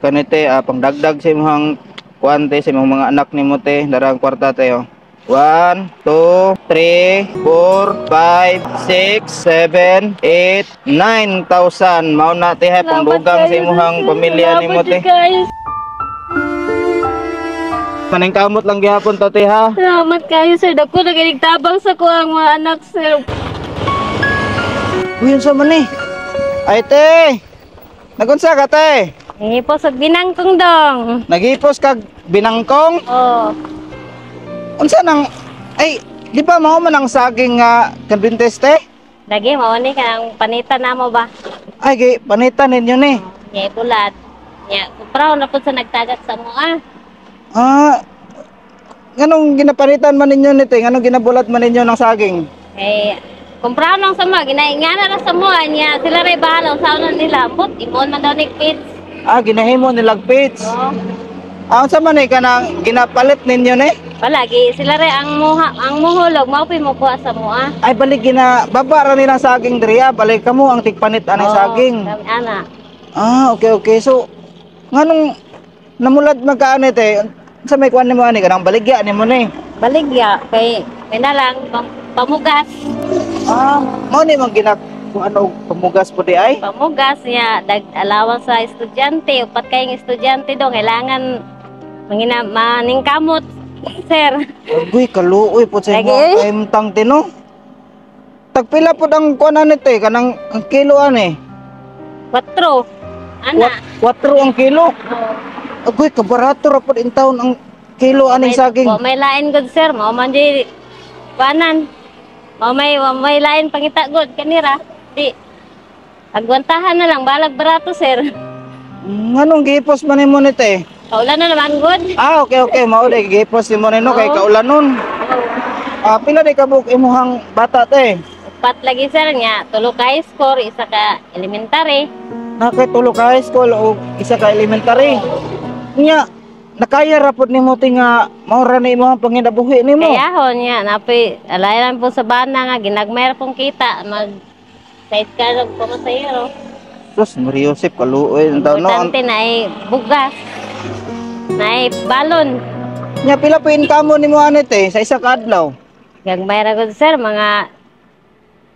Kanite pangdagdag sa imong kuan te, sa imong mga anak nimo te, darang kwarta te oh. 1, 2, 3, 4, 5, 6, 7, 8, 9,000. Mao na te ha, pangdugang sa imong pamilya nimo te. Kayo. Paningkamot lang gihapon to te ha. Salamat kayo, sir. Dako na ganing tabang sa ko ang mga anak, sir. Uy, unsa man ni? Ay te. Nagunsa ka te? Hipos og binangkong dong. Naghipos kag binangkong? Oh. Unsa nang ay di ba mao man ang saging nga kambintes te? Lagi mao ni kanang panitan namo ba? Ay gi panitan ninyo ni. Nya bulat. Nya kupraw na pud sa nagtagat sa mo ah. Ah, nganong ginapanitan man ninyo ni te? Nganong ginabulat man ninyo ng saging? Eh kumpraw lang sa mga ginaingana ra sa mo nya sila ray bahala unsaon na nila. Put imon man daw ni pits. Ah, ginahimo nilag pits. Oh. Ah, unsa man ni kanang ginapalit ninyo ni? Palagi sila ray ang muha ang muhulog mao pay mokuha sa mo ah. Ay balik gina baba ra nilang saging diri ah, balik kamo ang tigpanit anay Oh, saging. Kami, ana. Ah, okay. So nganong namulad man ka ani te? Unsa may kuan nimo ani kanang baligya nimo ni? Baligya kay may na lang pamugas. Ah, mao ni man gina kung ano pamugas po di ay? Pamugas niya dag allowance sa estudyante, upat kayong estudyante do kailangan mangina maningkamot, sir. Agoy, kaluoy po sa Lagi, imo eh. kahimtang tino. Tagpila po ang kuan ani te kanang ang kilo ani? 4 ana. 4 ang kilo. Oh. Agoy, kabarato ra pod in town ang kilo aning saging. Wa may lain gud, sir, mao man di kuanan. Mao may wa may lain pangita gud kanira. Di agwantahan na lang balag barato, sir. Nganong gihipos man nimo ni te? Kaulan na naman gud. Ah, okay. Mao day gihipos nimo nino kay Oo. kaulanon. Ah, pila day kabuk imuhang bata te? Upat lagi, sir, nya tulo ka high school, isa ka elementary. Nakay tulo ka high school o isa ka elementary. Nya nakaya ra pod nimo te nga mao ra na imong panginabuhi nimo. Kayahon niya, napoy, alay lang po sa bana nga, ginagmay ra pong kita, mag side ka og pamasahero. Sus, Maria Joseph, kaluoy ang taon no. Importante na ay bugas, na ay balon. Nya pila po income mo nimo ani te sa isa ka adlaw? Gagmay ra gud, sir, mga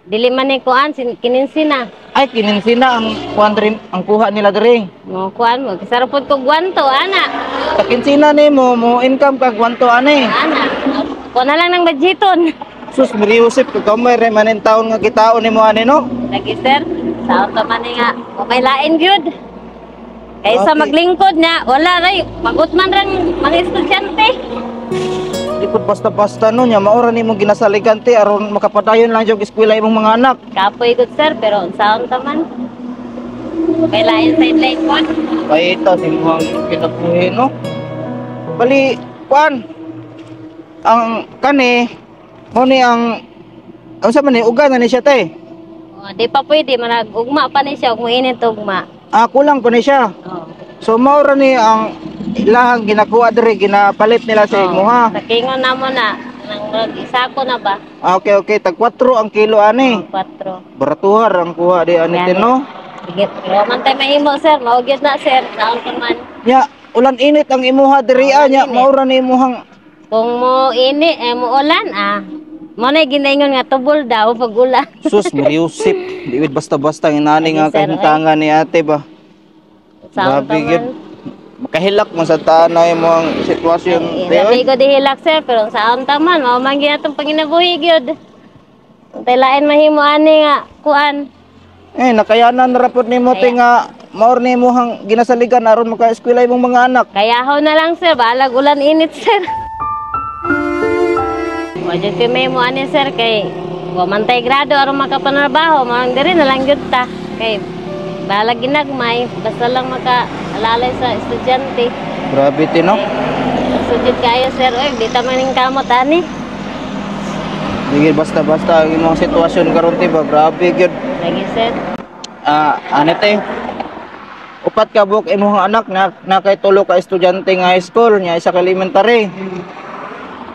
dili man ni kuan 15 na. Ay 15 na ang kuan diri, ang kuha nila diri. Mo kuan mo, kasaro pod kog 1-2 ana. Sa 15 nimo mo income kag 1 ani. Ana. Ko na lang ng budgeton. Sus, Maria Joseph, kagamay ra man in taon nga kitaon nimo ani no. Lagi, sir, sa auto man ni nga, wa may lain gyud. Kaysa maglingkod niya, wala ray, magutman rang mga estudyante. Di pud basta-basta no nya mao ra nimo ginasaligan te aron makapadayon lang jud eskwela imong mga anak. Kapoy gud, sir, pero unsaon ta man? May lain sideline pod. Kay ito sa imong kinabuhi no. Bali kuan ang kani mo ni ang unsa man ni uga na ni siya te? Oh, di pa pwede manag ugma pa ni siya ug moinit ugma. Ah, kulang pa ni siya. Oh. So mao ra ni ang ilahang ginakuha diri, ginapalit nila sa imuha. Sa kingon na mo na nang murag isako na ba? Ah, okay. Tag 4 ang kilo ani. Oh, 4. Baratuhar ang kuha di ani te no. Sige, pero man tay mahimo, sir, mao gyud na, sir, saon pa man. Nya ulan init ang imuha diri ah, nya Ulan init. mao ra ni imuhang Kung mo ini eh, mo ulan ah. Mo na ginaingon nga tubol daw pag ulan. Sus, Mariusip. Di wid basta-basta ang inani nga Lagi, sir, kahimtangan ni ate ba. Saon pa Grabe gyud. man. Makahilak mo sa tanay mo ang sitwasyon Ay, te. labi ko dihilak, sir, pero saon ta man, mao man gyud atong panginabuhi gyud. Tay lain mahimo ani nga kuan. Eh, nakayanan ra pod nimo te nga mao ni imong ginasaligan aron maka-eskwela imong mga anak. Kayahaw na lang, sir, balag ulan init, sir. Wa jud kay may mo ani, sir, kay wa man tay grado aron makapanarbaho, mao diri na lang gyud ta. Kay balag ginagmay, basta lang maka alalay sa estudyante. Grabe te no. Sujud kayo, sir, oy, di ta maning kamot ani. Di basta-basta ang imong sitwasyon karon te ba. Grabe gyud. Lagi, sir. Ah, ano te? Upat ka buok imong anak na na kay tulo ka estudyante nga high school nya isa ka elementary.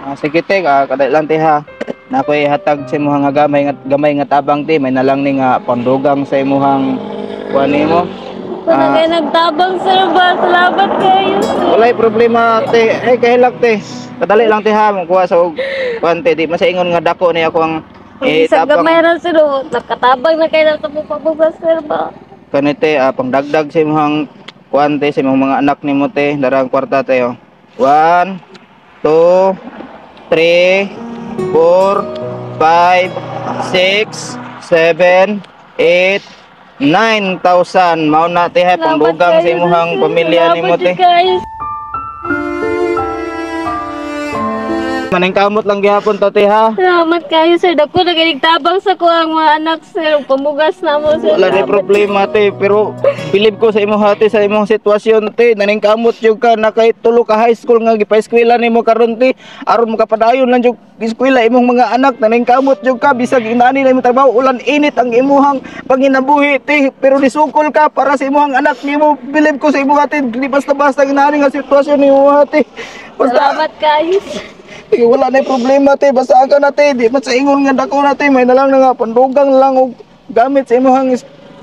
Ah, sige te, kadali lang te ha. Na ako'y hatag sa imong nga gamay nga tabang te, may nalang ni nga pandugang sa imong kuan nimo. Wala Ah. kayo nagtabang, sir ba? Salamat kayo, sir. Walay problema, te. Eh, kahilak, te. Kadali lang, te, ha. Magkuha sa og kuan, te. Di masaingon nga dako ni ako ang eh, Isang tapang gamay ra, sir. Oh. Nakatabang na kayo sa mong pabugas, sir ba? Kani, te, pangdagdag sa imong kuan, te, sa imong mga anak nimo, te. Darang kwarta, te, oh. 1, 2, 3, 4, 5, 6, 7, 8, 9,000. Mao na, te, ha, pangdugang sa kayo, imong sir. pamilya nimo, Salamat te. jud kayo. Maningkamot lang gihapon ta, te, ha. Salamat kayo, sir. Dako na kayo tabang sa ko ang mga anak, sir. Pamugas na mo, sir. Wala na problema, te, pero bilib ko sa imong hati sa imong sitwasyon, te. Naningkamot jud ka na kay tulo ka high school nga gipa-eskwela nimo karon, te, aron makapadayon lang jud eskwela imong mga anak. Naningkamot jud ka bisag inani na imong trabaho, ulan, init ang imuhang panginabuhi, te, pero nisukol ka para sa imong anak nimo. Bilib ko sa imong ate, di basta-basta inani nga sitwasyon nimo, ate. Basta Salamat kayo, sir. eh, wala na problema, te. Basta ka na, te. Di man sa ingon nga dako na, te. May na lang na nga pandugang lang og gamit sa imong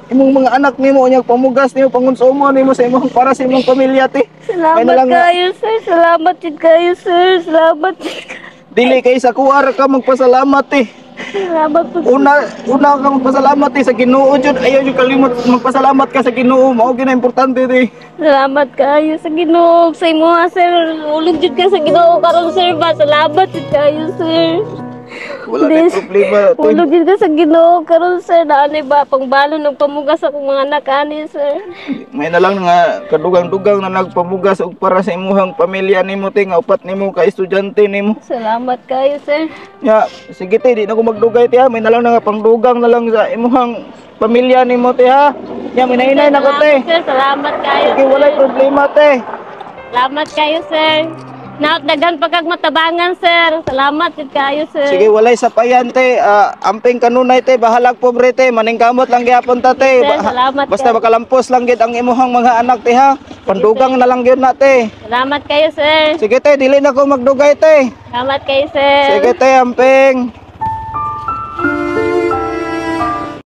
mga anak nimo, unya pamugas nimo, pangonsumo nimo sa imong para sa imong pamilya, te. May na Salamat lang nga kayo, sir. Salamat jud kayo, sir. Salamat jud kayo. Dili kay sa kuwar ka magpasalamat, te. Salamat po, sir. Una una ka magpasalamat, te, sa Ginoo jud. Ayaw jud kalimot magpasalamat ka sa Ginoo. Mao gyud na importante, te. Salamat kayo sa Ginoo sa imo, sir. Ulog jud ka sa Ginoo karon, sir ba. Salamat jud kayo, sir. Wala na problema, te. Ulog jud ka sa Ginoo karon, sir. Naanay ba pangbalon ng pamugas akong mga anak ani, sir. May na lang nga kadugang-dugang na nagpamugas og para sa imuhang pamilya nimo, te, nga upat nimo ka estudyante nimo. Salamat kayo, sir. Ya, sige, te, di na ko magdugay, te, ha. May na lang na nga pangdugang na lang sa imuhang pamilya nimo, te, ha. Ya, may nahinay na ko, te. Salamat, sir. Salamat kayo. Sige, walay problema, te. Salamat kayo, sir. Naot daghan pagkag matabangan, sir. Salamat jud kayo, sir. Sige, walay sapayan, te. Ah, amping kanunay, te, bahalag pobre, te. Maningkamot lang gihapon ta, te. Sir, salamat Basta kayo. makalampos lang gid ang imuhang mga anak, te, ha. Pandugang na lang gyud na, te. Salamat kayo, sir. Sige, te, dili na ko magdugay, te. Salamat kayo, sir. Sige, te, amping.